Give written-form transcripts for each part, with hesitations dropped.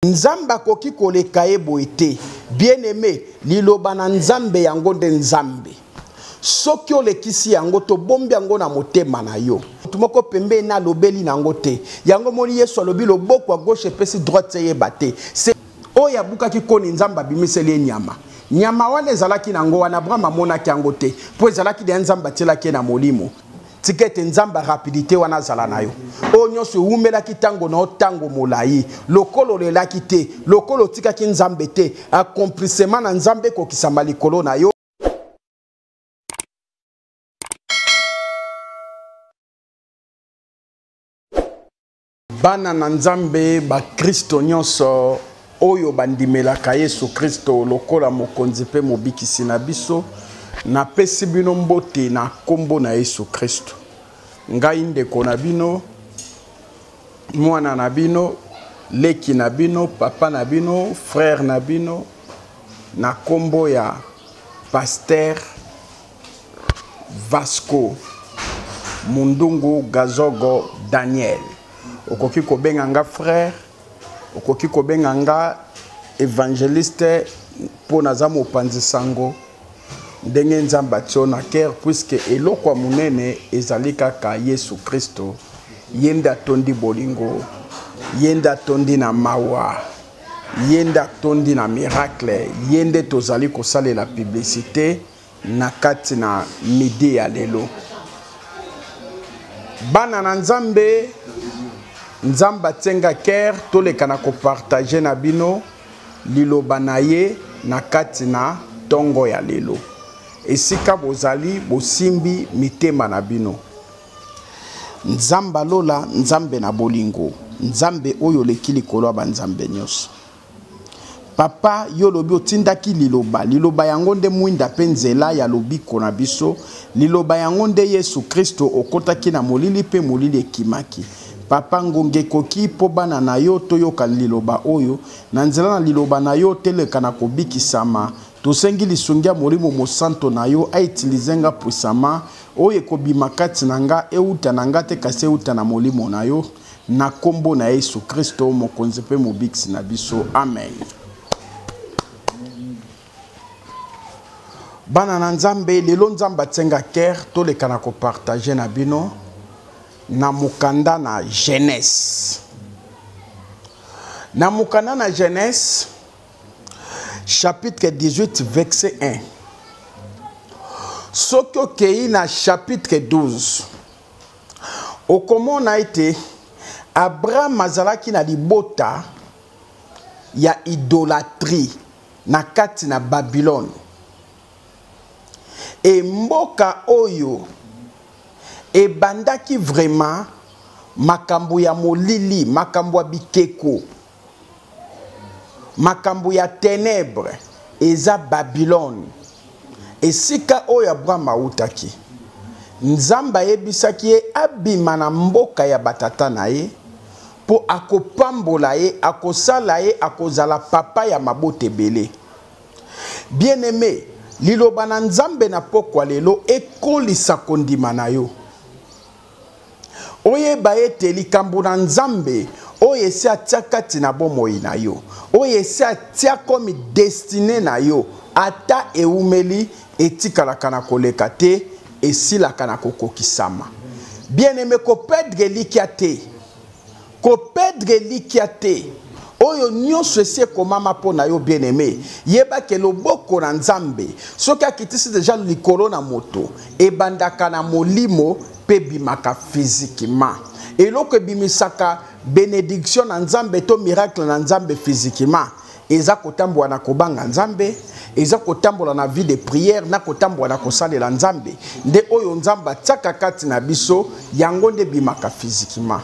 Nzambe akoki koleka ye boye te. Bien aime, liloba na Nzambe yango nde Nzambe. Soki olekisi yango to bombi yango na motema na yo. Moto moko pembeni na alobeli na yango te. Yango moni Yesu alobi loboko ya gauche epesi droite eyeba te. Se oyo abukaki koni Nzambe abimiseli ye nyama. Nyama wana ezalaki na yango wana Abraham amonaki yango te mpo ezalaki deya Nzambe atielaki ye na molimo. Tika ete Nzambe ya rapidite wana azala na yo. Oyo nyonso ewumelaki ntango na yo ntango molai, lokola olelaki te, lokola otikaki Nzambe te, accomplissement na Nzambe ekokisama likolo na yo. Bana na Nzambe, bakristo nyonso oyo bandimelaka Yesu Kristo lokola Mokonzi mpe Mobikisi na biso, napesi bino mbote na nkombo na Yesu Kristo. Ngai ndeko na bino, mwana na bino, leki na bino, papa na bino, frère na bino, na nkombo ya Pasteur Vasco Mundungu Gazogo Daniel. Okoki kobenga nga frère, okoki kobenga nga évangéliste mpo naza mopanzi sango ndenge Nzambe atio na cœur, puisque eloko ya monene ezali kaka Yesu Kristo. Ye nde atondi bolingo, ye nde atondi na mawa, ye nde atondi na miracle, ye nde tozali kosalela publicité na kati na midi ya lelo. Bana na Nzambe, Nzambe atsenga cœur toleka na kopartage na bino liloba na ye na kati na tongo ya lelo. Esika bozali bosimbi mitema na bino. Nzambe alola, Nzambe na bolingo, Nzambe oyo oleki likolo ya banzambe nyonso. Papa, yo olobi otindaki liloba, liloba yango nde mwinda pe nzela ya lobiko na biso, liloba yango nde Yesu Kristo, okotaki na molili pe molili ekimaki. Papa, ngonga ekoki po bana na yo toyoka liloba oyo, na nzela na liloba na yo teleka na kobikisama. Tosengi lisungi ya Molimo Mosanto na yo a utiliser nga puissamment, oyo ekobima kati na nga euta na nga te kasi euta na Molimo na yo. Na kombo na Yesu Kristo, Mokonzi mpe Mobikisi na biso. Amen. Bana na Nzambe, lelo Nzambe atsenga cœur toleka na kopartage na bino na mokanda na Genèse. Na mokanda na Genèse chapitre 18 verset 1. Soki okei na chapitre 12 Okomona ete Abraham azalaki na libota ya idolatrie na kati na Babylone. E mboka oyo ebandaki vraiment makambo ya molili, makambo ya bikeko, makambo ya tenebre eza Babylone, esika oyo Abraham awutaki. Nzambe ayebisaki ye abima na mboka ya batata na ye mpo akopambola ye, akosala ye, akozala papa ya mabota ebele. Bien-aime, liloba na Nzambe na pokwa lelo ekolisa kondima na yo. Oyeba ete likambo na Nzambe oyo esi atia kati na bomoi na yo, oyo esi atia comme destine na yo, ata ewumeli, etikalaka na koleka te, esilaka na kokokisama. Bien-aime, ko perdre elikya te. Ko perdre elikya te. Oyo nyonso esi ekomama mpo na yo, bien-aime, yeba ke loboko na Nzambe soki akitisi deja likolo na moto, ebandaka na molimo mpe ebimaka physiquement. Eloko ebimisaka benediction na Nzambe to miracle na Nzambe physiquement eza kotambola na kobanga Nzambe, eza kotambola na vie de prière, na kotambola na kosalela Nzambe. Nde oyo Nzambe atiaka kati na biso, yango nde ebimaka physiquement.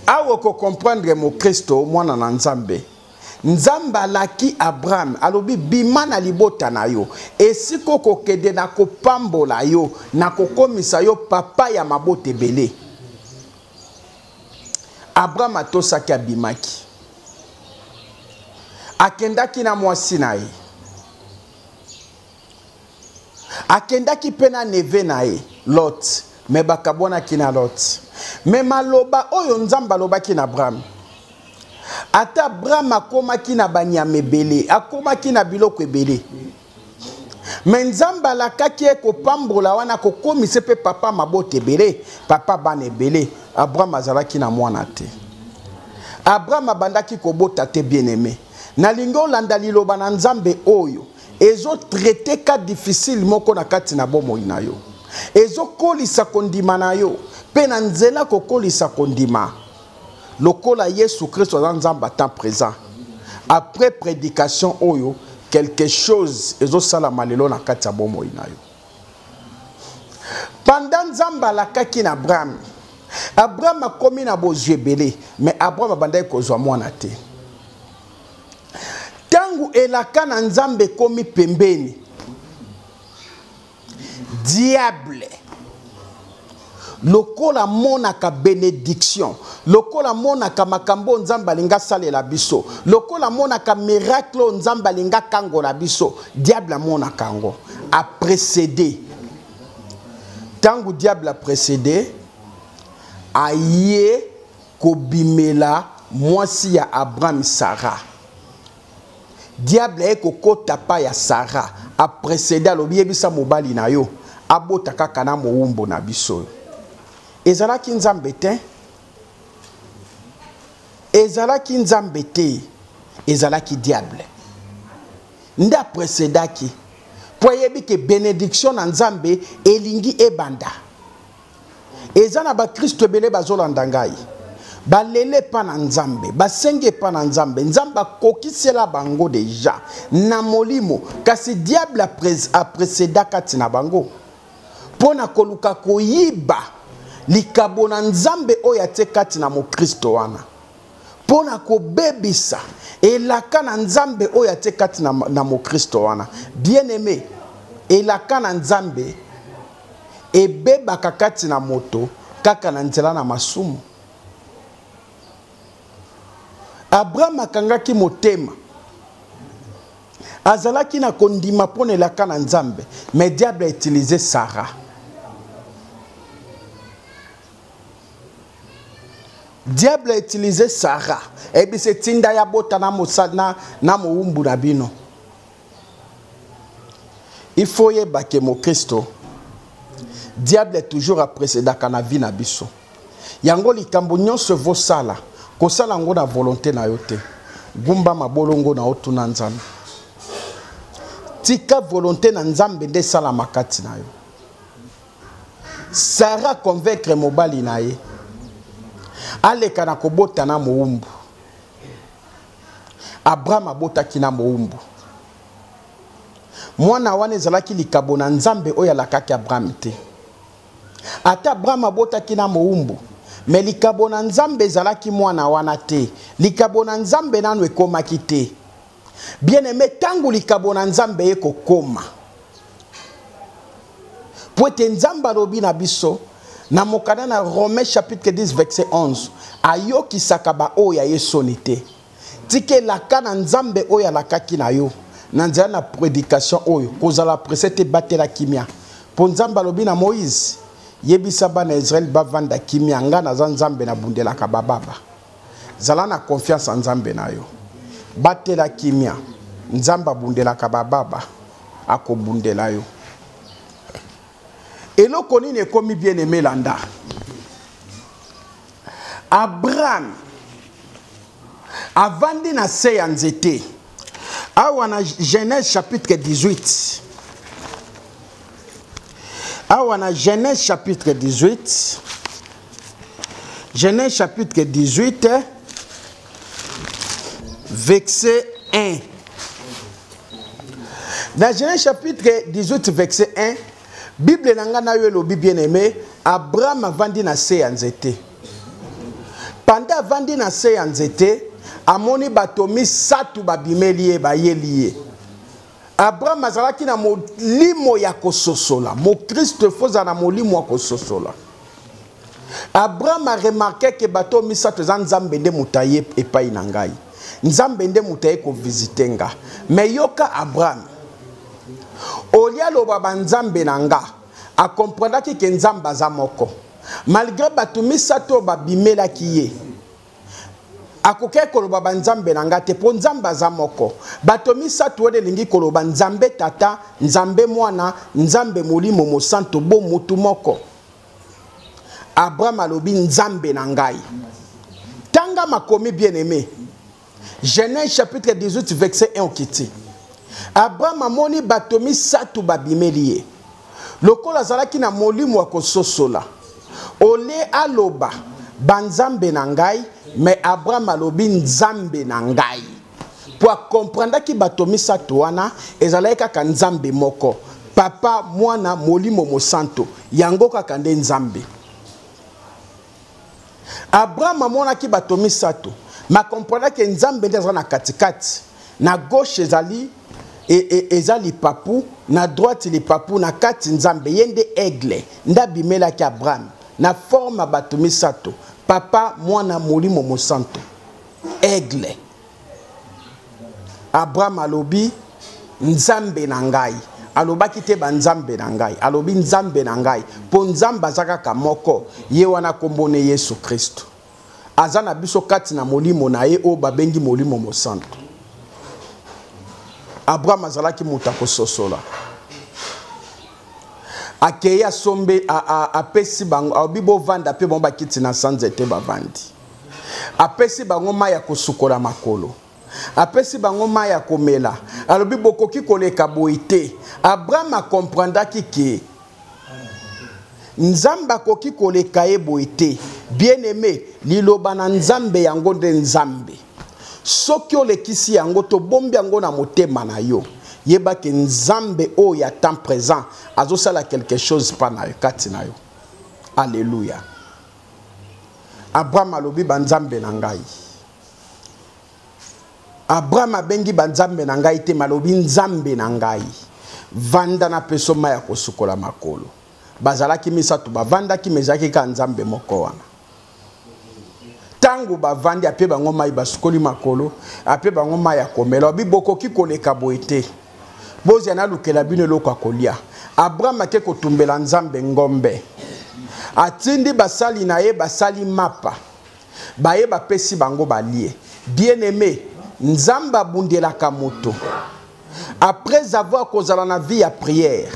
Awa oko comprendre mokristo mwana na Nzambe. Nzambe alaki Abraham, alobi bima na libota na yo, esika okokende na kopambola yo, na kokomisa yo papa ya mabota ebele. Abraham atosaki, abimaki, akendaki na mwasi na ye, akendaki mpe na neve na ye Lot, me bakabwanaki na Lot. Me maloba oyo Nzambe alobaki na Abraham, Ata Abraham akomaki na banyama ebele, akomaki na biloko ebele. Me Nzambe alakaki ye kopambola wana kokomisa mpe papa mabota ebele, papa bana ebele. Abraham azalaki na mwana te. Abraham abandaki kobota te bien-aimé. Nalingi olanda liloba na Nzambe oyo ezo traiter cas difficile moko na kati na bomoi na yo. Ezokolisa kondima na yo mpe na nzela kokolisa kondima lokola Yesu Kristo aza Nzambe à temps présent. Après prédication oyo quelque chose ezosalama lelo na kati ya bomoi na yo. Pendant Nzambe alakaki na Abraham, Abraham akomi na bozwi ebele, mais Abraham abandaki kozwa mwana te. Ntango elaka na Nzambe ekomi pembeni, diable lokola amonaka benediction, lokola amonaka makambo oyo Nzambe alingi asalela biso, lokola amonaka miracle oyo Nzambe alingi akangola biso, diable amonaka yango, aprécédé. Ntango diable aprécédé, aye kobimela mwasi ya Abraham, Sarah. Diable aye kokota pa ya Sarah, aprécédé, alobi yebisa mobali na yo abota kaka na mowumbo na biso. Ezalaki Nzambe te, ezalaki Nzambe te, ezalaki diable nde aprécédaki, po ayebi ke bénédiction na Nzambe elingi ebanda. Eza na bakristo ebele bazolanda ngai, balele epa na Nzambe, basengi epa na Nzambe, Nzambe akokisela bango deja na molimo, kasi diable aprécéda kati na bango mpo na koluka koyiba likabo na Nzambe oyo atie kati na mokristo wana, mpo na kobebisa elaka na Nzambe oyo atie kati na mokristo wana. Bien-aimé, elaka na Nzambe ebebaka kati na moto kaka na nzela na masumu. Abraham akangaki motema, azalaki na kondima mpo na elaka na Nzambe, mais diable a utilisé Sarah. Diable a utilisé Sarah. Ebise tinda ya bota na mosala na mowumbu na bino. Il faut yeba ke mokristo, diable toujours aprécédaka na vie na biso. Yango likambo nyonso evosala, kosala yango na volonté na yo te. Gumba mabolongo na otuna Nzambe. Tika volonté na Nzambe nde esalama kati na yo. Sarah convaincre mobali na ye aleka na kobota na mowumbu. Abraham abotaki na mowumbu. Mwana wana ezalaki likabo na Nzambe oyo alakaki Abraham te. Ata Abraham abotaki na mowumbu, mais likabo na Nzambe ezalaki mwana wana te. Likabo na Nzambe nanu ekomaki te. Bien-aimé, tango likabo na Nzambe ekokoma, po ete Nzambe alobi na biso na mokanda na Romains chapitre 10 verset 11, ayokisaka ba oyo ya ye soni te. Tika elaka na Nzambe oyo alakaki na yo na nzela na prédication oyo, kozala pressé te, batela kimia. Po Nzambe alobi na Moïse, yebisa bana Israël bavanda kimia, nga naza Nzambe nabundelaka bababa. Zala na confiance en Nzambe na yo. Batela kimia. Nzambe abundelaka bababa, akobundela yo. Eloko nini ekomi bien aimé landa? Abraham avandi na se ya nzete. Awa na Genèse chapitre 18. Awa na Genèse chapitre 18. Genèse chapitre 18, verset 1. Dans Genèse chapitre 18, verset 1, Bible na nga na yo elobi bien aimé, Abraham avandi na se ya nzete. Pendant avandi na se ya nzete, amoni bato misato babimeli ye, bayeli ye. Abraham azalaki na molimo ya kososola. Mokristo efo ozala na molimo ya kososola. Abraham a remarqué que bato misato eza Nzambe nde moto aye epai na ngai. Nzambe nde moto aye kovisite nga. Mais yoka Abraham, olia loba ba Nzambe na nga, a comprendaki que Nzambe aza moko. Malgré bato misato babimelaki ye. Akokaki koloba banzambe na ngai te, mpo Nzambe aza moko. Bato misato wana elingi koloba Nzambe Tata, Nzambe Mwana, Nzambe Molimo Mosanto, bo mutu moko. Abraham alobi Nzambe na ngai. Tanga makomi, bien-aimé. Genèse chapitre 18 verset 1 okiti. Abraham amoni bato misato babimeli ye. Lokola azalaki na molimo ya kososola, ole aloba banzambe na ngai, mais Abraham alobi Nzambe na ngai. Po akomprendaki bato misato wana ezalaki kaka Nzambe moko, Papa, Mwana, Molimo Mosanto, yango kaka nde Nzambe. Abraham amonaki bato misato, ma comprendaki Nzambe nde aza na katikati. Na gauche ezali eza lipapu, na droite lipapu, na kati Nzambe. Ye nde aigle nde abimelaki Abraham na forme ya bato misato, Papa, Mwana, Molimo Mosanto. Aigle. Abraham alobi Nzambe na ngai. Alobaki te ba Nzambe na ngai, alobi Nzambe na ngai, po Nzambe aza kaka moko, ye wana kombo ne Yesu Kristo. Aza na biso kati na molimo na ye oyo babengi Molimo Mosantu. Abraham azalaki moto akososola. Akei asombe, apesi bango, alobi bovanda pe bango bakiti na sanza ete bavandi. Apesi bango mai ya kosukola makolo. Apesi bango mai ya komela. Alobi bokoki koleka boye te. Abraham akomprendaki ke Nzambe akoki koleka ye boye te. Bien-aimé, liloba na Nzambe yango nde Nzambe. Soki olekisi yango, tobombi yango na motema na yo, yeba ke Nzambe oyo ya temps présent azosala quelque chose pa na yo, kati na yo. Alléluia. Abraham alobi ba Nzambe na ngai. Abraham abengi ba Nzambe na ngai te, malobi Nzambe na ngai. Vanda na peso mai ya kosukola makolo. Bazalaki misato bavandaki, mais ezalaki kaka Nzambe moko wana. Tango bavandi, ape bango mai basukoli makolo, ape bango mai ya komela. Obi bokoki koleka boye te. Bozia nalukela bino eloko ya kolia. Abraham ake kotumbela Nzambe ngombe. Atindi basali na ye basali mapa. Baye bapesi bango balie. Bien-aimé, Nzambe abundelaka moto. Après avoir kozala na vie ya prière,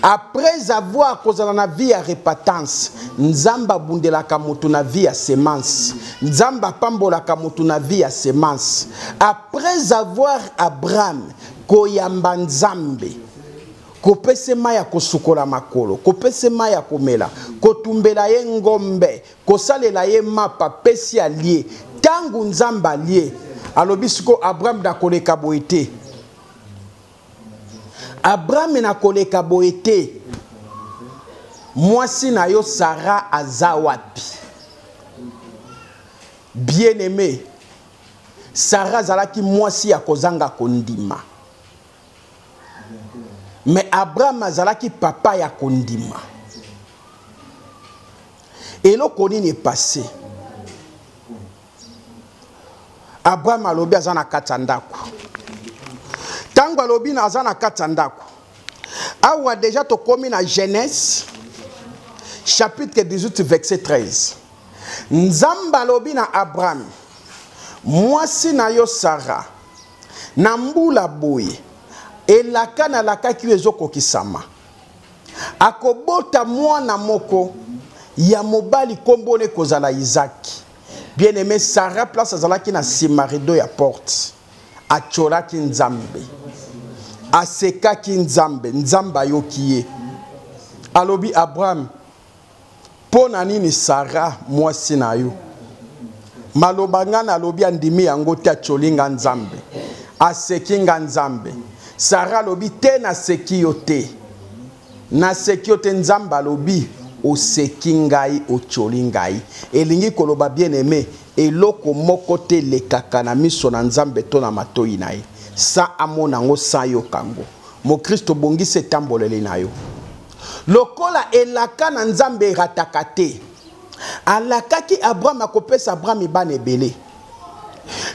après avoir kozala na vie ya repentance, Nzambe abundelaka moto na vie ya semence. Nzambe apambolaka moto na vie ya semence. Après avoir Abraham koyamba Nzambe, kopesa mai ya kosukola makolo, kopesa mai ya komela, kotumbela ye ngombe, kosalela ye mapa, pesi alie. Tangu Nzambe alie, alobi siko Abraham na koleka boye te. Abraham na koleka boye te. Mwasi na yo Sarah aza wapi? Bien-aimé, Sarah azalaki mwasi ya kozanga kondima. Mais Abraham azalaki papa ya kondima. Eloko nini epasse? Abraham alobi aza na kati ya ndako. Tango alobi na aza na kati ya ndako, awa deja tokomi na Genèse chapitre 18 verset 13. Nzambe alobi na Abraham, mwasi na yo Sarah, na mbula boye elaka nalakaki yo ezokokisama, akobota mwana moko ya mobali, kombo ne kozala Isaac. Bien-aimé, Sarah place azalaki na sima rideau ya porte, atiolaki Nzambe, asekaki Nzambe, Nzambe ayoki ye. Alobi Abraham, mpo na nini Sarah mwasi na yo maloba nga nalobi andimi yango te, atioli nga Nzambe, aseki nga Nzambe. Sarah alobi te, naseki yo te, naseki yo te. Nzambe alobi oseki ngai, otioli ngai. Elingi koloba bien-aimé, eloko moko te elekaka na miso na Nzambe to na matoi na ye sans amona yango, sans ayoka yango. Mokristo, bongisa etamboleli na yo. Lokola elaka na Nzambe erataka te, alakaki Abraham akopesa Abraham bana ebele.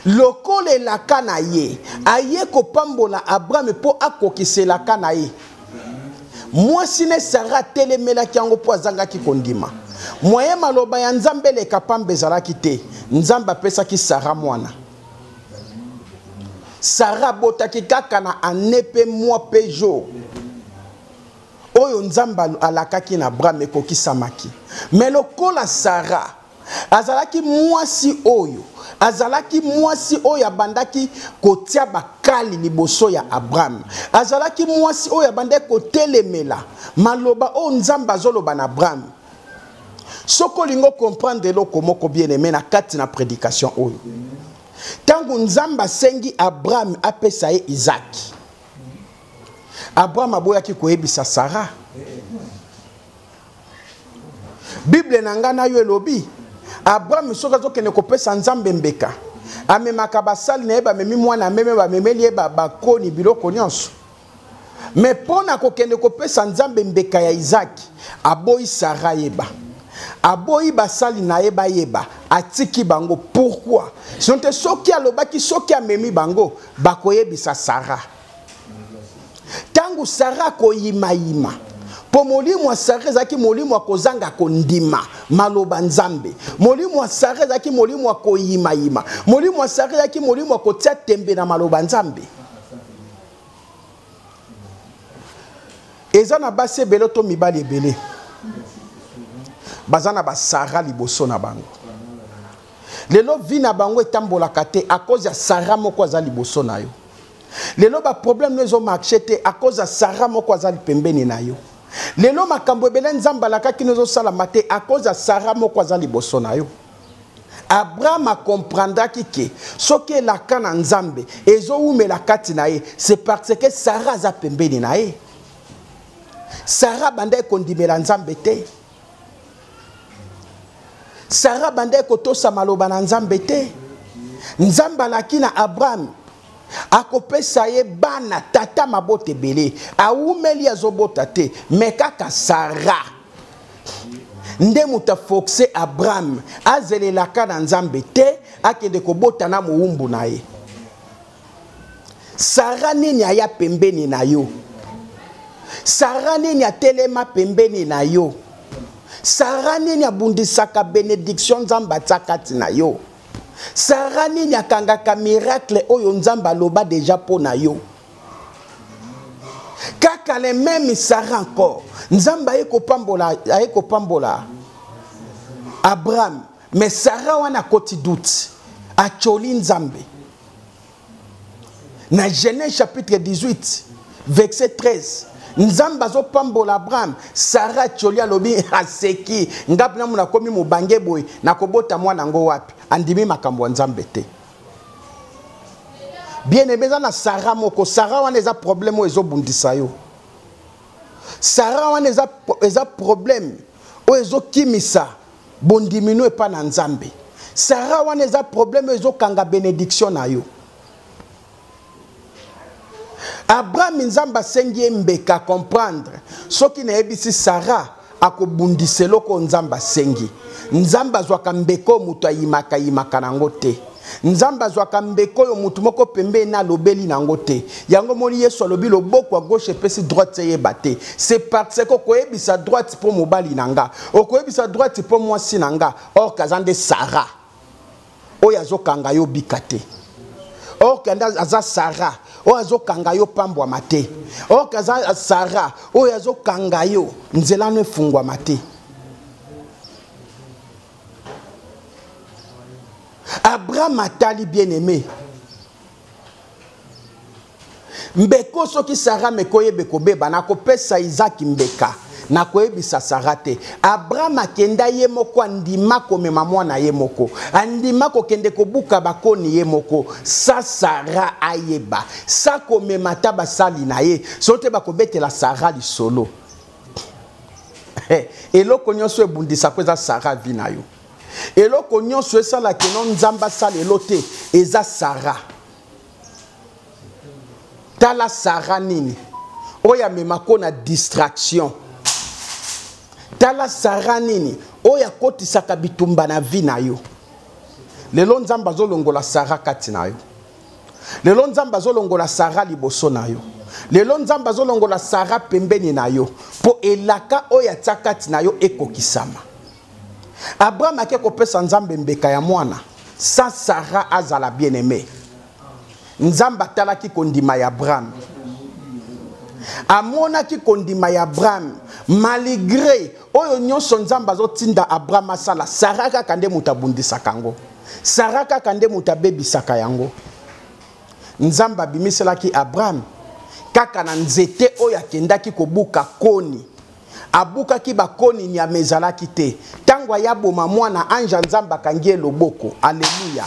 Lokola elaka na ye, aye kopambola Abraham mpo akokisa elaka na ye. Mwasi ne Sarah atelemelaki yango mpo azangaki kondima. Moyen maloba ya Nzambe eleka pamba ezalaki te. Nzambe apesaki Sara mwana. Sara abotaki kaka na année pe mois pe jour oyo Nzambe alakaki na Abraham ekokisamaki. Mais lokola Sara azalaki mwasi oyo azalaki mwasi oyo abandaki kotia bakali liboso ya Abraham, azalaki mwasi oyo abandaki kotelemela maloba oyo Nzambe azoloba na Abraham. Soki olingi okomprendre eloko moko bien aimé na kati na prédication oyo, ntango Nzambe asengi Abraham apesa ye Isaac, Abraham aboyaki koyebisa Sarah. Bible na ngai na yo elobi Abraham soki azokende kopesa Nzambe mbeka, amemaka basali na ye, bamemi mwana meme, bamemeli ye bakoni biloko nyonso. Me mpo na kokende kopesa Nzambe mbeka ya Isaac, aboyi Sarah yeba, aboyi basali na ye bayeba, atiki bango. Pourquoi? Sinon te soki alobaki, soki amemi bango, bakoyebisa Sarah. Tango Sarah akoyimayima, mpo molimo ya Sarah ezalaki molimo ya kozanga kondima maloba Nzambe. Molimo ya Sarah ezalaki molimo ya koyimayima. Molimo ya Sarah ezalaki molimo ya kotia tembe na maloba Nzambe. Eza na basi ebele to mibali ebele baza na basara liboso na bango. Lelo vie na bango etambolaka te à cause ya Sarah moko aza liboso na yo. Lelo ba problème no ezo marcher te à cause ya Sarah moko aza pembeni na yo. Lelo makambo ebele Nzambe alakaki no ezosalama te à cause ya Sarah moko aza liboso na yo. Abraham akomprendraki ke soki elaka na Nzambe ezowumela kati na ye, c'est parce que Sarah aza pembeni na ye. Sarah abandaki kondimela Nzambe te. Sarah abandaki kotosa maloba na Nzambe te. Nzambe alaki na Abraham akopesa ye bana, tata mabota ebele. Awumeli azobota te, mais kaka Sarah nde moto aforce Abraham azelelaka na Nzambe te, akende kobota na mowumbu na ye. Sarah nini aya pembeni na yo? Sarah nini atelema pembeni na yo? Sarah nini abundisaka benediction Nzambe atia kati na yo? Sarah nini akangaka miracle oyo Nzambe aloba deja mpo na yo? Kaka le même Sarah encore, Nzambe aye kopambola, aye kopambola Abraham, mais Sarah wana akoti doute, acholi Nzambe. Na Genèse chapitre 18 verset 13, Nzambe azopambola Abraham, Sarah acholi alobi aseki, nga mpe namu nakomi mobange boye, nakobota mwana yango wapi? Andimi makambo ya Nzambe te. Bien aimé, eza na Sarah moko. Sarah wana eza problème oyo ezobundisa yo. Sarah wana eza problème oyo ezokimisa bondimino epa na Nzambe. Sarah wana eza problème oyo ezokanga bénédiction na yo. Abraham Nzambe asengi ye mbeka, comprendre. Soki nayebisi Sarah akobundisa eloko oyo Nzambe asengi. Nzambe azwaka mbeka oyo moto ayimaka yimaka nango te. Nzambe azwaka mbeka oyo moto moko pembeni na alobeli nango te. Yango moni Yesu alobi loboko ya gauche epesi droite eyeba te. C'est parce que okoyebisa droite mpo mobali na nga, okoyebisa droite mpo mwasi na nga, or kaza nde Sarah oyo azokanga yo bika te. Or que aza Sarah oyo azokanga yo pambwama te. Or que aza Sarah oyo azokanga yo nzela no efungwama te. Abraham atali bien-aimé. Mbeko soki Sarah mekoyebe kobeba, nakopesa Isaac mbeka, nakoyebisa Sarah te. Abraham akenda ye moko, andima komema mwana ye moko, andima kokende kobuka bakoni ye moko, sa Sarah ayeba, sa komema ata basali na ye, soki te bakobetela Sarah lisolo. Eloko nyonso ebundisaka eza Sarah vie na yo. Eloko nyonso esala keno Nzambe asala elo te, eza Sarah. Tala Sarah nini oyo amemako na distraction. Tala Sarah nini oyo akotisaka bitumba na vie na yo. Lelo Nzambe azolongola Sarah kati na yo. Lelo Nzambe azolongola Sarah liboso na yo. Lelo Nzambe azolongola Sarah pembeni na yo, po elaka oyo atia kati na yo ekokisama. Abraham ake kopesa Nzambe mbeka ya mwana sans Sarah azala bien aimé. Nzambe atalaki kondima ya Abraham. Amonaki kondima ya Abraham malgré oyo nyonso Nzambe azotinda Abraham asala, Sarah kaka nde moto abundisaka yango. Sarah kaka nde moto abebisaka yango. Nzambe abimiselaki Abraham kaka na nzete oyo akendaki kobuka koni. Abukaki bakoni, nyama ezalaki te. Ntango aya boma mwana, ange ya Nzambe akangi ye loboko. Aleluya!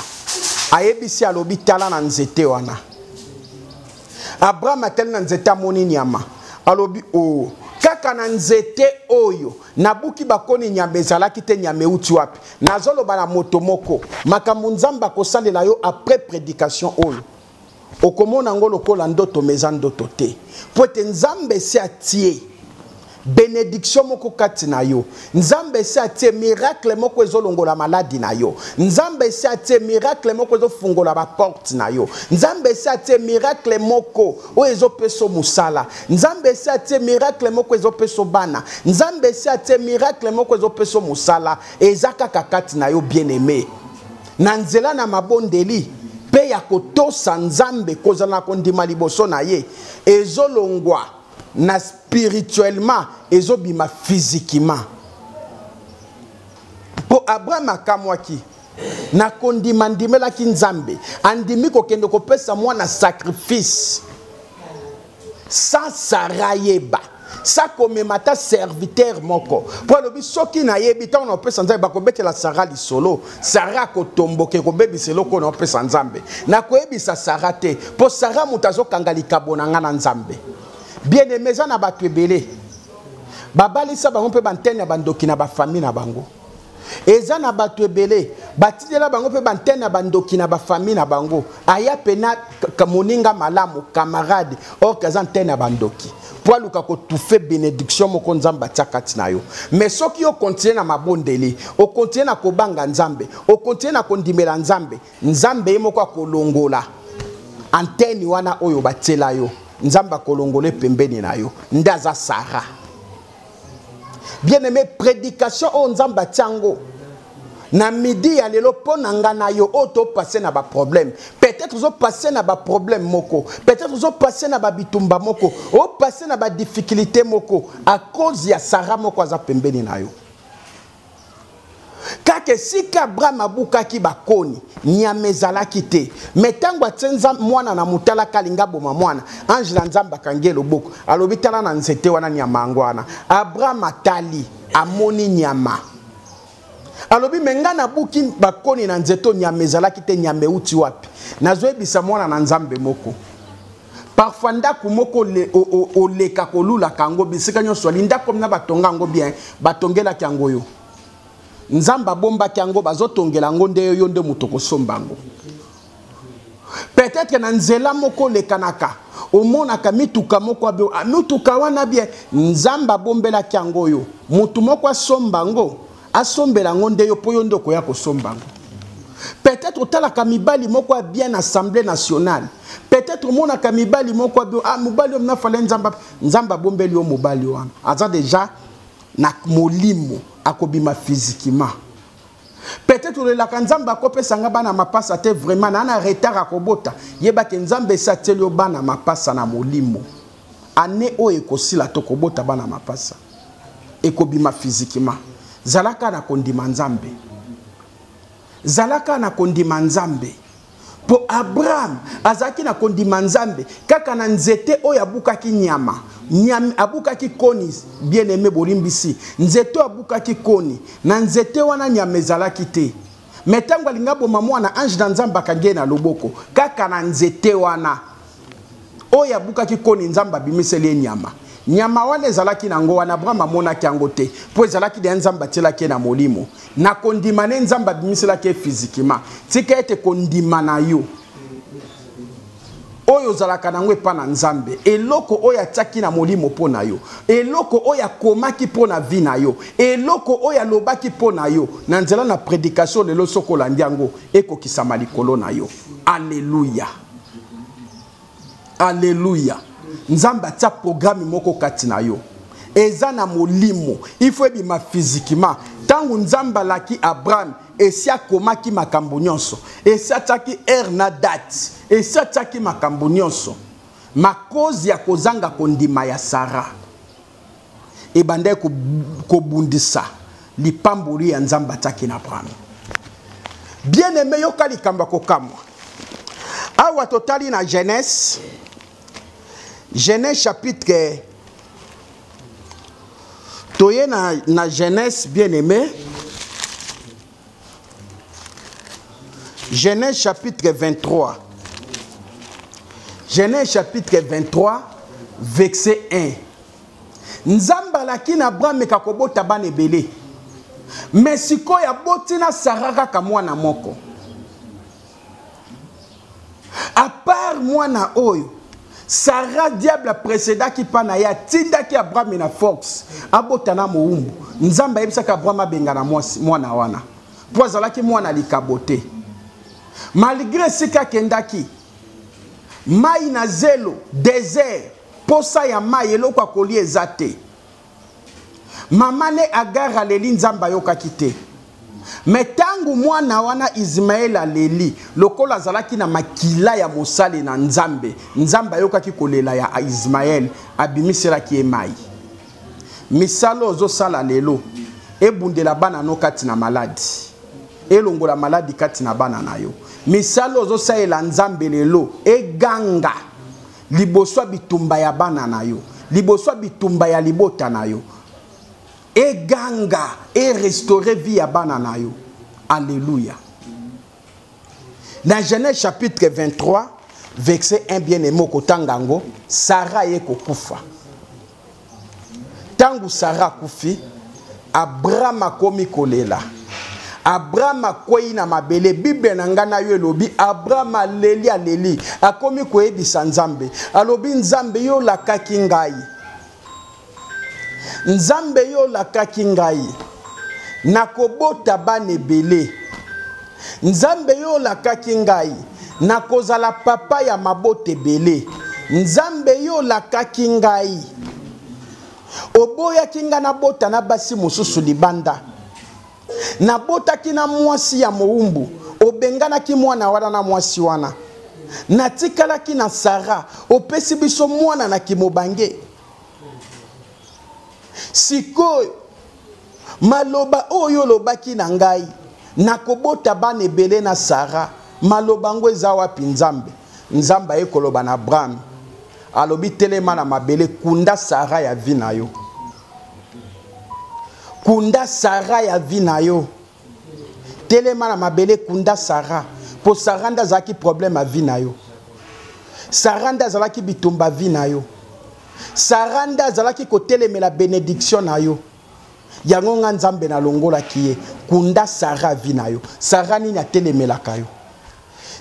Ayebisi, alobi, tala na nzete wana. Abraham atali na nzete, amoni nyama. Alobi, o, oh, kaka na nzete oyo nabuki bakoni, nyama ezalaki te, nyama euti wapi? Nazoloba na moto moko, makambo Nzambe akosalela yo après prédication oyo, okomona yango lokola ndoto, mais eza ndoto te, mpo ete Nzambe esi atie benediction moko kati na yo. Nzambe esi atie miracle moko ezolongola maladi na yo. Nzambe esi atie miracle moko ezofungola baporte na yo. Nzambe esi atie miracle moko oyo ezopesa mosala. Nzambe esi atie miracle moko ezopesa bana. Nzambe esi atie miracle moko ezopesa mosala. Eza kaka kati na yo, bien-aimé. Na nzela na mabondeli mpe ya kotosa Nzambe, kozala na kondima liboso na ye, ezolongwa na spirituellement, ezobima physiquement. Mpo Abraham akamwaki na kondima, andimelaki Nzambe, andimi kokende kopesa mwana sacrifice sans Sarah yeba, sa komema ata serviteur moko, mpo alobi soki nayebi ntango naopesa Nzambe, bakobetela Sara lisolo, Sara akotomboka, ekobebisa eloko oyo naopesa Nzambe. Nakoyebisa Sara te, mpo Sara moto azokanga likabo na ngai na Nzambe. Bien aime, eza na bato ebele babalisa bango mpe bantene ya bandoki na bafamille na bango. Eza na bato ebele batindela bango mpe bantene ya bandoki na bafamille na bango. Aya pena moninga malamu, camarade, or aza antenne ya bandoki mpo aluka kotufe benediction moko Nzambe atia kati na yo. Mais soki yo continue na mabondeli, okontinue na kobanga Nzambe, okontinue na kondimela Nzambe, Nzambe ye moko akolongola antenne wana oyo batiela yo. Nzambe akolongola pembeni na yo. Nde aza Sarah. Bien-aimé, prédication oyo Nzambe atia yango na midi ya lelo mpo na nga na yo oyo topasse na baproblème. Peut-être ozopasse na baproblème moko, peut-être ozopasse na babitumba moko, opasse na badifficulté moko à cause ya Sarah moko aza pembeni na yo. Kaka esika Abraham abukaki bakoni, nyama ezalaki te. Me ntango atie mwana na motalaka, alingi aboma mwana, ange na Nzambe akangi ye loboko, alobi tala na nzete wana, nyama yango wana. Abraham atali, amoni nyama. Alobi me ngai nabuki bakoni na nzete oyo, nyama ezalaki te, nyama euti wapi? Nazoyebisa mwana na Nzambe moko. Parfois ndako moko oleka kolulaka yango bisika nyonso, ali ndako na batonga yango bien, batongelaki yango yo. Nzambe abombaki yango, bazotongela yango nde yo nde moto kosomba yango. Peut-être na nzela moko olekanaka, omonaka mituka moko abe, ah, mituka wana bien, Nzambe abombelaki yango yo. Moto moko asomba yango, asombela yango nde yo, mpo yo nde okoya kosomba yango. Peut-être otalaka mibali moko ya bien na Assemblée nationale. Peut-être omonaka mibali moko ya bien, ah, mobali oyo nafale Nzambe, Nzambe abombeli yo mobali wana. Aza déjà na molimo, akobima physiquement. Peut-être olelaka Nzambe akopesa nga bana mapasa te, vraiment na na retard akobota. Yeba ke Nzambe esi atieli yo bana mapasa na molimo. Année oyo ekosila tokobota bana mapasa, ekobima physiquement. Zalaka na kondima Nzambe. Zalaka na kondima Nzambe. Po Abraham azalaki na kondima Nzambe kaka na nzete oyo abukaki nyama. Nyama abukaki koni, bien-aimé bolimbisi. Nzete oyo abukaki koni, na nzete wana nyama ezalaki te. Mais tango alinga boma mwana, ange na Nzambe akangi ye na loboko. Kaka na nzete wana oyo abukaki koni, Nzambe abimiseli ye nyama. Nyama wana ezalaki nango wana, Abraham amonaki yango te, po ezalaki deya Nzambe atielaki ye na molimo. Na kondima ne Nzambe abimiselaki ye physiquement. Tika ete kondima na yo oyo ozalaka nango epa na Nzambe, eloko oyo atiaki na molimo mpo na yo, eloko oyo akomaki mpo na vie na yo, eloko oyo alobaki mpo na yo, na nzela na prédication lelo, soki olandi yango, ekokisama likolo na yo. Alléluia. Alléluia. Nzambe atia programme moko kati na yo. Eza na molimo. Il faut ebima physiquement. Tango Nzambe alaki Abraham, esi akomaki makambo nyonso. Esi atiaki heure na date. Esi atiaki makambo nyonso. Makozi ya kozanga kondima ya Sarah ebandaki kobundisa lipamboli ya Nzambe atiaki na Abraham. Bien-aimé, yoka likambo ya kokamwa. Awa totali na Genèse, Genèse chapitre toye na Genèse, bien-aimé. Genèse chapitre 23. Genèse chapitre 23, verset 1. Nzambe alaki na Abraham eka kobota bana ebele. Mais sikoyo aboti na Sarah kaka mwana moko. À part mwana oyo, Sarah diable précédaki pa na ye, atindaki Abraham na force abota na mowumbu. Nzambe ayebisaki Abraham abengana mwana wana po azalaki mwana likabo te. Malgré esika akendaki, mai na zelo, désert, posa ya mai, eloko ya kolia eza te. Mama ne Agar aleli, Nzambe ayokaki te. Mais tangu mwana wana Ismaël aleli, lokola azalaki na makila ya mosali na Nzambe, Nzambe ayokaki kolela ya Ismaël, abimiselaki ye mai. Misala ozosala lelo ebundela bana no kati na maladi, elongola maladi kati na bana na yo. Misala ozosalela Nzambe lelo eganga liboso ya bitumba ya bana na yo, liboso ya bitumba ya libota na yo, eganga e restaurer vie ya bana na yo. Alléluia. Na Genèse chapitre 23 verset 1, bien-aimé, okotanga yango, Sarah ye kokufa. Tangu Sarah akufi, Abraham akomi kolela. Abraham akwei na mabele. Bible na nga na yo elobi Abraham aleli, aleli, akomi koyebisa Nzambe. Alobi, Nzambe, yo olakaki ngai. Nzambe, yo olakaki ngai. Nakobota bana ebele. Nzambe, yo olakaki ngai. Nakozala papa ya mabota ebele. Nzambe, yo olakaki ngai. Oboyaki nga nabota na basi mosusu libanda. Nabotaki na mwasi ya mowumbu. Obenganaki mwana wana na mwasi wana. Natikalaki na Sarah. Opesi biso mwana na kimobange. Sikoyo, maloba oyo olobaki na ngai, nakobota bana ebele na Sarah, maloba yango eza wapi Nzambe? Nzambe aye koloba na Abraham, alobi telema na mabele, kunda Sarah ya vie na yo. Kunda Sarah ya vie na yo. Telema na mabele, kunda Sarah. Po Sarah nde azalaki problème ya vie na yo. Sarah nde azalaki bitumba vie na yo. Sarah nde azalaki kotelemela bénédiction na yo. Yango nga Nzambe nalongolaki ye. Kunda Sarah vie na yo. Sarah nini atelemelaka yo?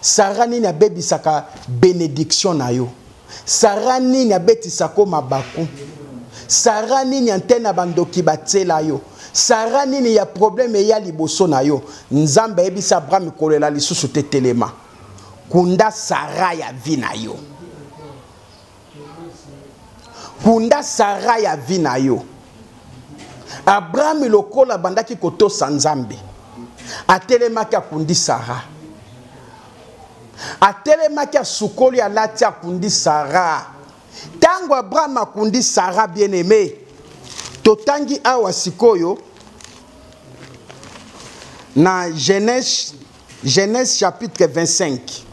Sarah nini abebisaka bénédiction na yo? Sarah nini abetisako mabaku? Sarah nini antenne ya bandoki batiela yo? Sarah nini ya problème eya liboso na yo? Nzambe ayebisa Abraham kolela lisusu te, telema. Kunda Sarah ya vie na yo. Kunda Sarah ya vie na yo. Abraham lokola abandaki kotosa Nzambe, atelemaki akundi Sarah. Atelemaki asukoli alati akundi Sarah. Tango Abraham akundi Sarah, bien-aimé, totangi awa sikoyo na Genèse chapitre 25.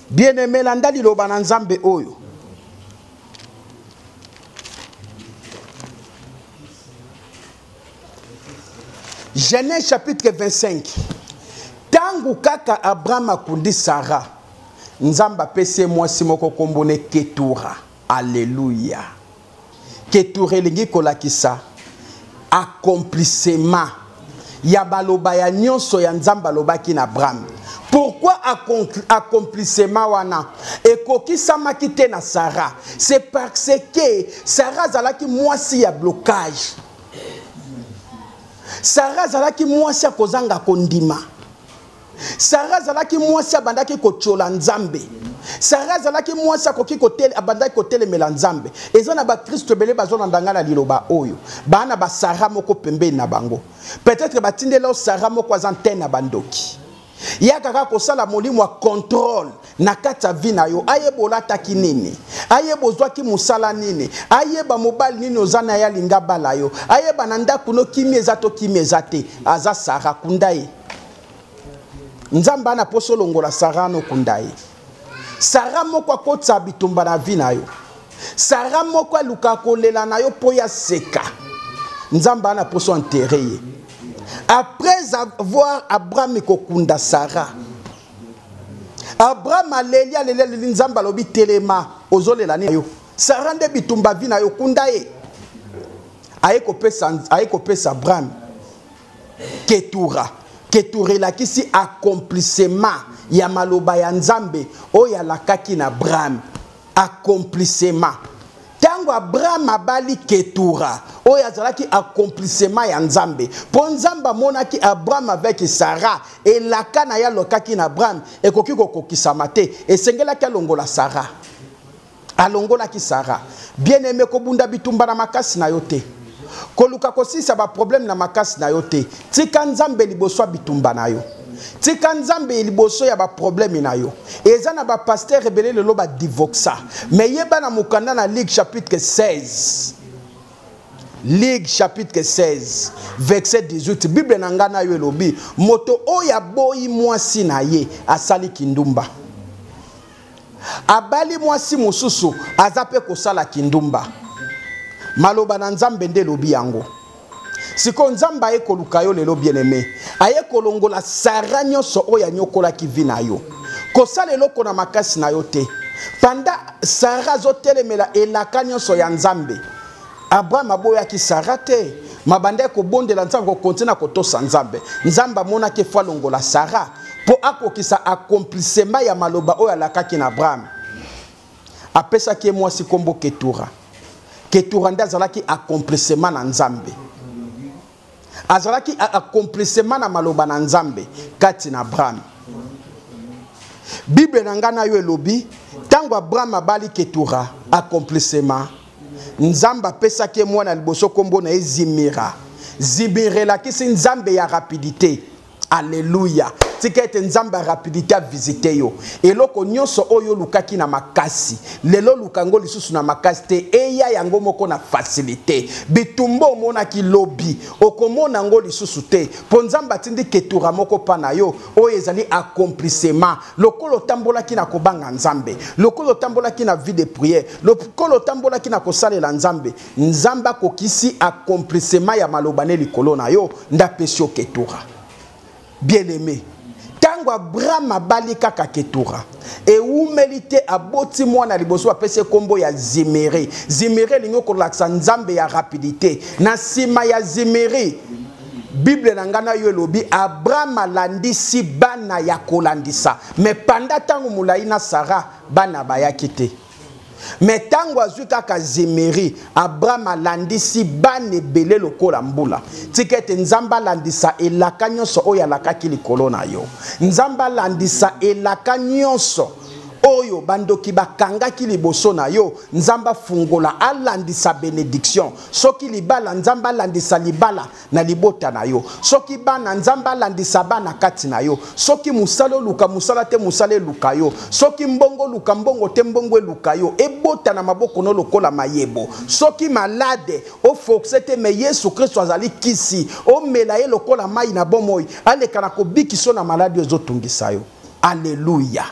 Bien-aimé, landa liloba na Nzambe oyo. Genèse chapitre 25. Tangu kaka Abraham akundi Sarah, Nzambe apesi ye mwasi moko kombo ne Ketura. Alléluia. Ketura elingi kolakisa accomplissement ya baloba ya nyonso ya Nzambe alobaki na Abraham. Pourquoi accomplissement wana ekokisamaki te na Sarah? C'est parce que Sarah azalaki mwasi ya blocage. Sarah azalaki mwasi ya kozanga kondima. Sarah azalaki mwasi abandaki kotiola Nzambe. Sara azalaki mwasi akoki kotele, abandaki kotelemela Nzambe. Eza na bakristo ebele bazolanda ngai na liloba oyo, baa na basara moko pembeni na bango. Peut-être batindela yo Sara moko aza nte na bandoki. Yaka kaka kosala molimo ya contrôle na kati ya vie na yo, ayeba olataki nini, ayeba ozwaki mosala nini, ayeba mobali nini oza na ye alinga bala yo, ayeba na ndako no kimi eza to kimi eza te. Aza Sara, kunda ye. Nzambe ana poso longola Sara no kunda ye. Sara moko akotisa bitumba na vie na yo. Sara moko alukaka kolela na yo mpo ya seka. Nzambe ana poso enterre ye. Après avoir Abraham kokunda Sara, Abraham aleli aleli aleli, Nzambe alobi telema, ozolela nini yo? Sara nde bitumba vie na yo, kunda ye. Aye kopesa Abraham Ketura. Ketura elakisi accomplissement ya maloba ya Nzambe oyo alakaki na Abraham. Accomplissement. Tango Abraham abali Ketura, oyo azalaki accomplissement ya Nzambe. Po Nzambe amonaki Abraham avec Sarah, elaka na ye alokaki na Abraham ekoki kokokisama te, esengelaki alongola Sarah. Alongolaki Sarah. Bien-aimé, kobunda bitumba na makasi na yo te. Koluka kosisa ba problème na makasi na yo te. Tika Nzambe liboso ya bitumba na yo. Tika Nzambe liboso ya ba problème na yo. Eza na ba pasteur ebele lelo ba divoxa. Mais yeba na mokanda na Luc chapitre 16. Luc chapitre 16 verset 18, Bible na nga na yo elobi moto oyo aboyi mwasi na ye asali kindumba. Abali mwasi mosusu aza pe kosala kindumba. Maloba na Nzambe nde elobi yango. Sikoyo Nzambe aye koluka yo lelo bien-aimé, aye kolongola Sara nyonso oyo anyokolaki vie na yo. Kosala eloko na makasi na yo te. Panda Sara azotelemela elaka nyonso ya Nzambe. Abraham aboyaki Sara te, mabanda ya kobondela Nzambe, kokontina na kotosa Nzambe. Nzambe amonaki efo alongola Sara mpo akokisa accomplissement ya maloba oyo alakaki na Abraham. Apesaki ye mwasi kombo Ketura. Ketura nde azalaki accomplissement na Nzambe. Azalaki accomplissement na maloba na Nzambe kati na Abraham. Bible na ngai na yo elobi tango Abraham abali Ketura, accomplissement, Nzambe apesaki ye mwana liboso kombo na ye Zimira. Zimira elakisi Nzambe ya rapidité. Alléluia. Tika ete Nzambe ya rapidité a visiter yo. Eloko nyonso oyo olukaki na makasi, lelo luka yango lisusu na makasi te, eya yango moko na facilité. Bitumba omonaki lobi, okomona yango lisusu te, po Nzambe atindi ketura moko pa na yo, oyo ezali accomplissement. Lokola otambolaki na kobanga Nzambe, lokola otambolaki na vie de prière, lokola otambolaki na kosalela Nzambe, Nzambe akokisi accomplissement ya maloba ne likolo na yo, nde apesi yo ketura. Bien-aimé, tango Abraham abali kaka Ketura, ewumeli te aboti mwana liboso, apesi ye kombo ya Zimiri. Zimiri elingi kolakisa Nzambe ya rapidité. Na nsima ya Zimiri, Bible na ngai na yo elobi Abraham alandisi bana ya kolandisa. Mais pendant tango molai na Sarah, bana bayaki te. Mais tango azwi kaka Zimiri, Abraham alandisi bana ebele lokola mbula. Tika ete Nzambe alandisa elaka nyonso oyo alakaki likolo na yo. Nzambe alandisa elaka nyonso oyo bandoki bakangaki liboso na yo. Nzambe afungola, alandisa benediction. Soki libala, Nzambe alandisa libala na libota na yo. Soki bana, Nzambe alandisa bana kati na yo. Soki mosala, oluka mosala te, mosala eluka yo. Soki mbongo, oluka mbongo te, mbongo eluka yo. Ebota na maboko no lokola mayebo. Soki malade, oforce te, mais Yesu Kristo azali kisi. Omela ye lokola mai na bomoi, aleka na kobikiso na maladi oyo ezotungisa yo. Alleluia.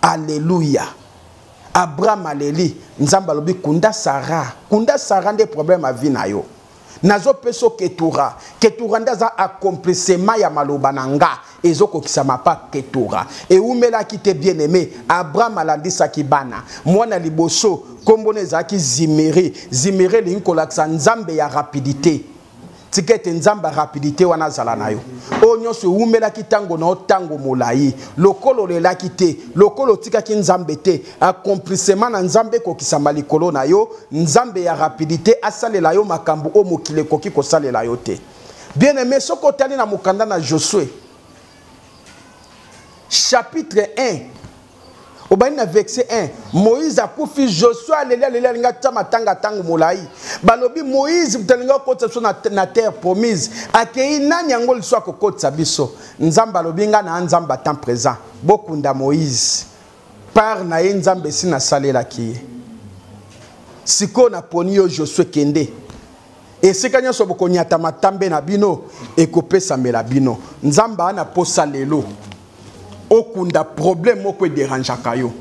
Alleluia. Abraham aleli, Nzambe alobi kunda Sarah. Kunda Sarah nde problème ya vie na yo. Nazopesa Ketura. Ketura nde aza accomplissement ya maloba na nga, ezokokisama pa Ketura. Ewumelaki te bien-aimé, Abraham alandisaki bana. Mwana liboso kombo na ezalaki Zimiri. Zimiri elingi kolakisa Nzambe ya rapidité. Tika ete Nzambe ya rapidité wana azala na yo. Oyo nyonso ewumelaki tango na yo tango molai, lokola olelaki te, lokola otikaki Nzambe te, accomplissement na Nzambe ekokisama likolo na yo. Nzambe ya rapidité asalela yo makambo oyo mokili ekoki kosalela yo te. Bien-aimé, soki otali na mokanda na Josué chapitre 1, Obandi na verset 1, Moïse akufi, Joshua aleli aleli alingi atia matanga ntango molai. Balobi Moïse moto alingi akotisa biso na, na terre promise, akei nani yango lisusu akokotisa biso? Nzambe alobi nga na Nzambe à temps présent, bokunda Moïse part na ye Nzambe esi nasalelaki ye. Sikoyo naponi yo Joshua, kende esika nyonso bokonyata matambe na bino ekopesamela bino. Nzambe ana posa lelo okunda problème moko ederangeaka yo,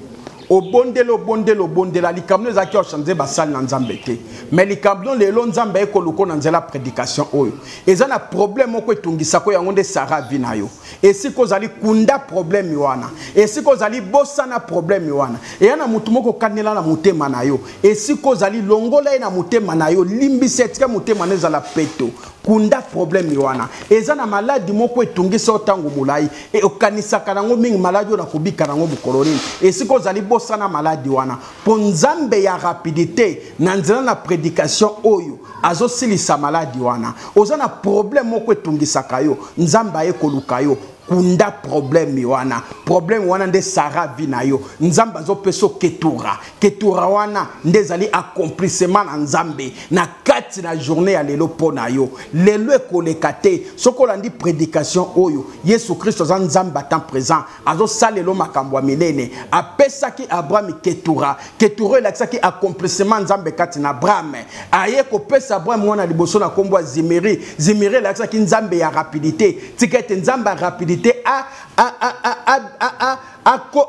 obondela obondela obondela, likambo ezalaki ochange basali na Nzambe te, mais likambo lelo Nzambe ayekoluko na nzela prédication oyo eza na problème moko etungisako yango nde Sara vi na yo. Esika ozali kunda problème wana, esika ozali bosana problème wana, eya na motu moko okanela na motema na yo, esika ozali longola ye na motema na yo, limbisa, etika motema na ezala peto, kunda problème wana. Eza na maladi moko etungisa yo ntango molai, e, okanisaka nango mingi, maladi oyo nakobika nango mokolo nini? Esika ozali bosana maladi wana, mpo Nzambe ya rapidité na nzela na prédication oyo azosilisa maladi wana. Oza na problème moko etungisaka yo, Nzambe aye koluka yo, kunda problème wana. Problème wana nde Sara vi na yo. Nzambe azopesa ketura, ketura wana nde ezali accomplissement na Nzambe na kati na journée ya lelo mpo na yo. Lelo ekoleka te soki olandi prédication oyo. Yesu Kristo aza Nzambe à temps présent, azosalela makambo ya minene. Apesaki Abraham ketura, ketura elakisaki accomplissement Nzambe kati na Abraham. Aye kopesa Abraham mwana liboso na nkombo ya Zimiri. Zimiri elakisaki Nzambe ya rapidité. Tika ete Nzambe ya rapidité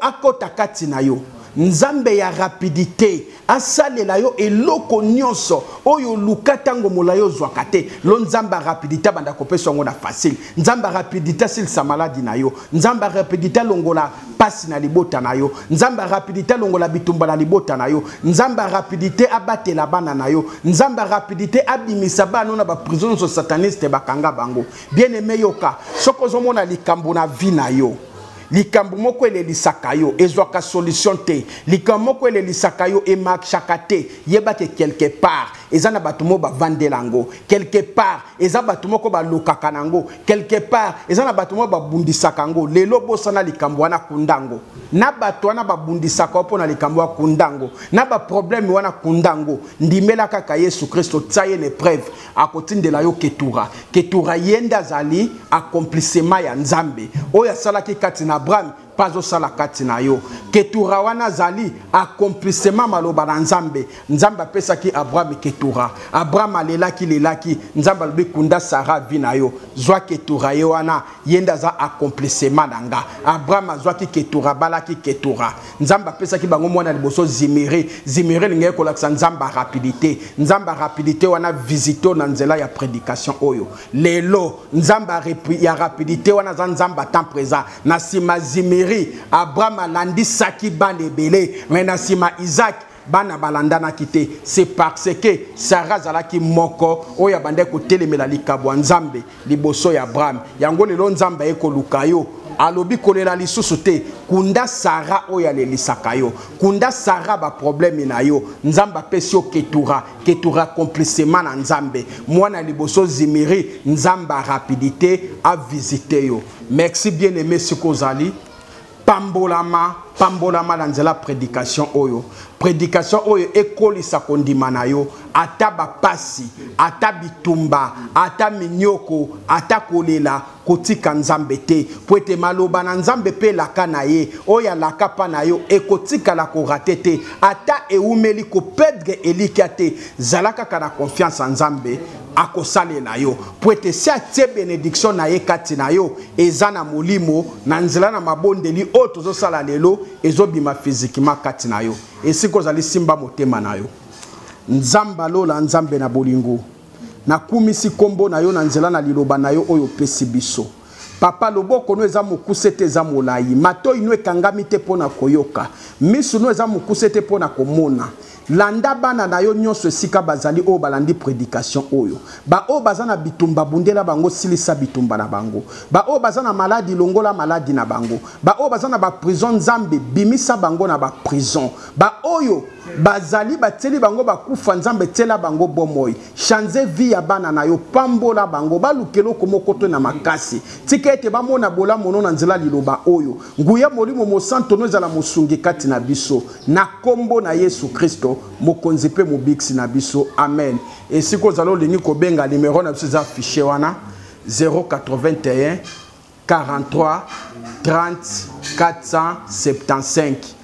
akota kati na yo. Nzambe ya rapidité asalela yo eloko nyonso oyo oluka ntango molai ozwaka te. Lo Nzambe ya rapidité abanda kopesa yango na facile. Nzambe ya rapidité asilisa maladi na yo. Nzambe ya rapidité alongola pasi na libota na yo. Nzambe ya rapidité alongola bitumba na libota na yo. Nzambe ya rapidité abatela bana na yo. Nzambe ya rapidité abimisa bana na baprison nyonso sataniste bakanga bango. Bien aimé, yoka, soki ozomona likambo na vie na yo, likambo moko elelisaka yo, ezwaka solution te, likambo moko elelisaka yo, emarchaka te, yeba ke quelque part eza na bato moko bavandela yango, quelque part eza bato moko balokaka na yango, quelque part eza na bato moko babundisaka yango. Lelo bosana likambo wana, kunda yango na bato wana babundisaka yo mpo na likambo ya kunda yango na baproblème wana, kunda yango. Ndimela kaka Yesu Kristo, tia ye na épreuve, akotindela yo ketura. Ketura ye nde azali accomplissement ya Nzambe oyo asalaki kati na Abraham mpe azosala kati na yo. Ketura wana azali accomplissement maloba na Nzambe. Nzambe apesaki Abraham ketura. Abraham alelaki lelaki, Nzambe alobi kunda Sara vi na yo, zwa ketura, ye wana ye nde aza accomplissement na nga. Abraham azwaki ketura, abalaki ketura. Nzambe apesaki bango mwana liboso Zimiri. Zimiri elingaki kolakisa Nzambe ya rapidité. Nzambe ya rapidité wana visite na nzela ya prédication oyo lelo. Nzambe ya rapidité wana aza Nzambe ya temps présent. Na nsima Zimiri, Abraham alandisaki bana ebele, mais na nsima Isaac bana balandanaki te. C'est parce que Sara azalaki moko oyo abandaki kotelemela likabo ya Nzambe liboso ya Abraham. Yango lelo Nzambe aye koluka yo, alobi kolela lisusu te, kunda Sara oyo alelisaka yo, kunda Sara baproblème na yo. Nzambe apesi yo ketura, ketura accomplissement na Nzambe, mwana liboso Zimiri. Nzambe ya rapidité avisite yo. Merci bien aimé, siko ozali pambolama, pambolama na nzela prédication oyo. Prédication oyo ekolisa kondima na yo, ata bapasi, ata bitumba, ata minyoko, ata kolela, kotika Nzambe te, po ete maloba na Nzambe mpe elaka na ye oyo alaka mpa na yo ekotikala korater te. Ata ewumeli, koperdre elikya te, zala kaka na confiance ya Nzambe, akosalela yo, po ete si atie bénédiction na ye kati na yo, eza na molimo, na nzela na mabondeli oyo tozosala lelo, ezobima physiquement kati na yo. Esika ozali, simba motema na yo. Nzambe alola, Nzambe na bolingo, nakumisi nkombo na yo na nzela na liloba na yo oyo opesi biso. Papa, loboko no eza mokuse te, eza molai. Matoi no ekangami te mpo na koyoka, miso no eza mokuse te mpo na komona. Landa bana na yo nyonso esika bazali oyo balandi prédication oyo. Baoyo baza na bitumba, bundela bango, silisa bitumba na bango. Baoyo baza na maladi, longola maladi na bango. Baoyo baza na baprison, Nzambe, bimisa bango na baprison. Baoyo Bazali batieli bango bakufa, Nzambe tiela bango bomoi. Change vie ya bana na yo, pambola bango, baluka eloko moko to na makasi. Tika ete bamona bolamu no na nzela liloba oyo. Nguya Molimo Mosanto no ezala mosungi kati na biso. Na kombo na Yesu Kristo, Mokonzi mpe Mobikisi na biso. Amen. Esika ozali olingi kobenga, numero na biso eza affiché wana 081 43 30 475.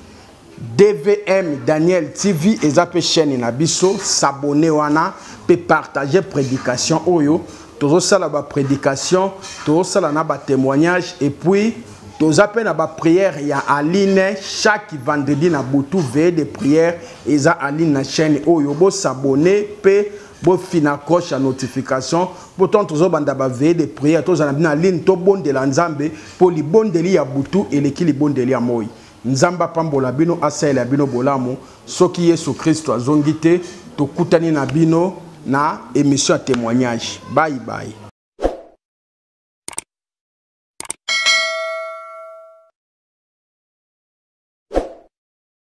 DVM Daniel TV eza pe chaîne na biso, s'abonner wana pe partager prédication oyo. Tozosala ba prédication, tozosala na ba témoignage et puis toza pe na ba prière ya Aline chaque vendredi na butu, veillée de prière eza Aline na chaîne oyo. Bo s'abonner pe bofina cloche ya notification po tango tozobanda ba veillée de prière tozala na bino Aline, tobondela Nzambe po libondeli ya butu eleki libondeli ya moi. Nzambe apambola bino, asalela bino bolamu. Soki Yesu Kristo azongi te, tokutani na bino na émission ya témoignage. Bye bye.